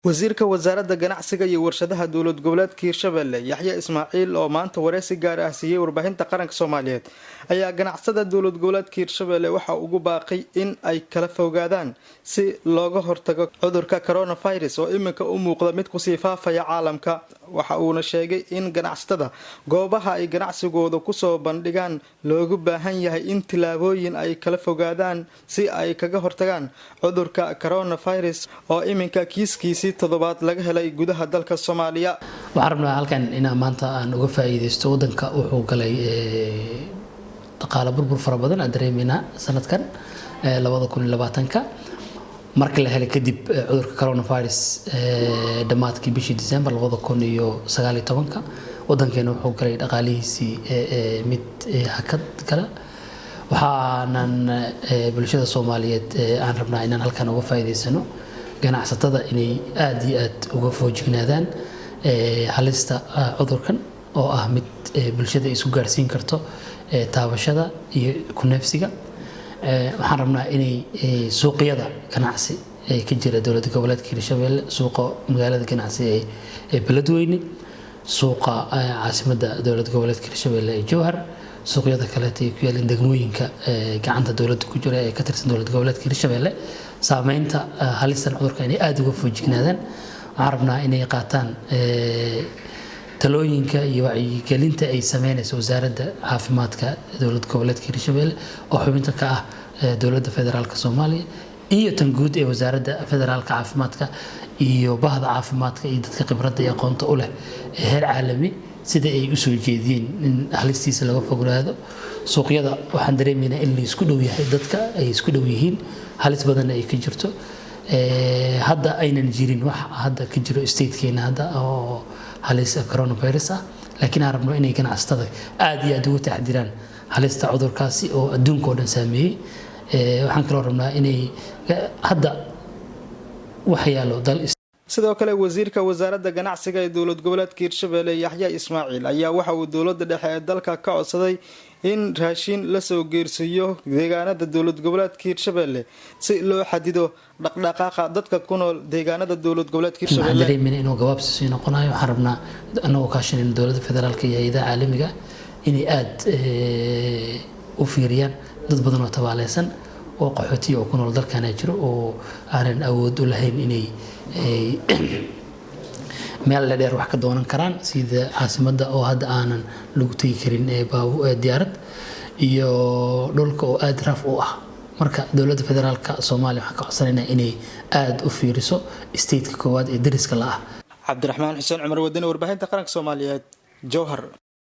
Wasiirka Wasaaradda Ganacsiga iyo Warshadaha Dowlad Goboleedka Hirshabelle, Yaxya Ismaaciil, oo maanta wareysi gaar ah siiyey warbaahinta qaranka Soomaaliyeed, ayaa ganacsada dowlad goboleedka Hirshabelle waxa ugu baaqay in ay kala fogaadaan si looga hortago cudurka coronavirus oo iminka u muuqda mid kusii faafaya caalamka. Waxa uuna sheegay in ganacsatada goobaha ay ganacsigooda kusoo bandhigaan loogu baahan yahay in tillaabooyin ay kala fogaadaan si ay kaga hortagaan cudurka coronavirus oo iminka kiiskiisii toddobaad laga helay gudaha dalka Soomaaliya. Waxaan rabnaa halkan inaan maanta aan uga faa'iideysto. Waddanka wuxuu galay dhaqaale burbur fara badan aan dareemeynaa sanadkan 2020-ka, markii la helay kadib cudurka coronavirus dhammaadkii bishii December 2019-ka. Waddankeena wuxuu galay dhaqaalihiisii mid hakad gala. Waxaanan bulshada Soomaaliyeed aan rabnaa inaan halkan uga faa'iideysano ganacsatada inay aada iyo aada uga foojignaadaan halista cudurkan oo ah mid bulshada isku gaarsiin karto taabashada iyo kuneefsiga. Waxaan rabnaa inay suuqyada ganacsi ee ka jira dowlad goboleedka Hirshabelle, suuqa magaalada ganacsi ee Beledweyne, suuqa caasimadda dowlad goboleedka Hirshabelle ee Jowhar, suuqyada kaleeta ay ku yaaleen degmooyinka gacanta dowladda ku jira ee ka tirsan dowlad goboleedka Hirshabelle, saameynta halistan cudurka inay aada uga foojignaadaan. Waxaan rabnaa inay qaataan talooyinka iyo wacyigelinta ay sameynayso Wasaaradda Caafimaadka dowlad goboleedka Hirshabelle oo xubinta ka ah dowladda federaalka Soomaaliya, iyo tan guud ee Wasaaradda Federaalka Caafimaadka, iyo bahda caafimaadka iyo dadka khibradda iyo aqoonta u leh heer caalami sida ay usoo jeediyeen in halistiisa laga fogaado. Suuqyada waxaan dareemaynaa in la isku dhow yahay, dadka ay isku dhow yihiin, halis badanna ay ka jirto. Hadda aynan jirin wax hadda ka jiro statekeena hadda oo halis coronavirus ah, laakiin aan rabno inay ganacsatada aada iyo aada ugu taxdiraan halista cudurkaasi oo adduunka oo dhan saameeyey. Waxaan kaloo rabnaa inay hadda waxyaalo dal. Sidoo kale, wasiirka Wasaaradda Ganacsiga ee dowlad goboleedka Hirshabelle, Yaxya Ismaaciil, ayaa waxa uu dowladda dhexe ee dalka ka codsaday in raashin lasoo geersiiyo deegaanada dowlad goboleedka Hirshabelle si loo xadido dhaqdhaqaaqa dadka ku nool deegaanada dowlad goboleedka Waxaan Hirshabelle. dareemayna inuu gabaabsi sii noqonayo. Waxaan rabnaa, anagoo kaashanayna dowladda federaalka iyo hay'adaha caalamiga, inay aada u fiiriyaan dad badan oo tabaaleysan oo qaxootiya oo ku nool dalkana jiro oo aanan awood u lahayn inay meel dheer wax ka doonan karaan, sida caasimadda oo hadda aanan lagu tegi karin diyaarad, iyo dhulka oo aada raf u ah. Marka dowladda federaalka Soomaaliya waxaan ka codsanaynaa inay aada u fiiriso stateka koowaad ee dariska la ah. Cabdiraxmaan Xuseen Cumar Wadani, warbaahinta qaranka Soomaaliyeed, Jowhar.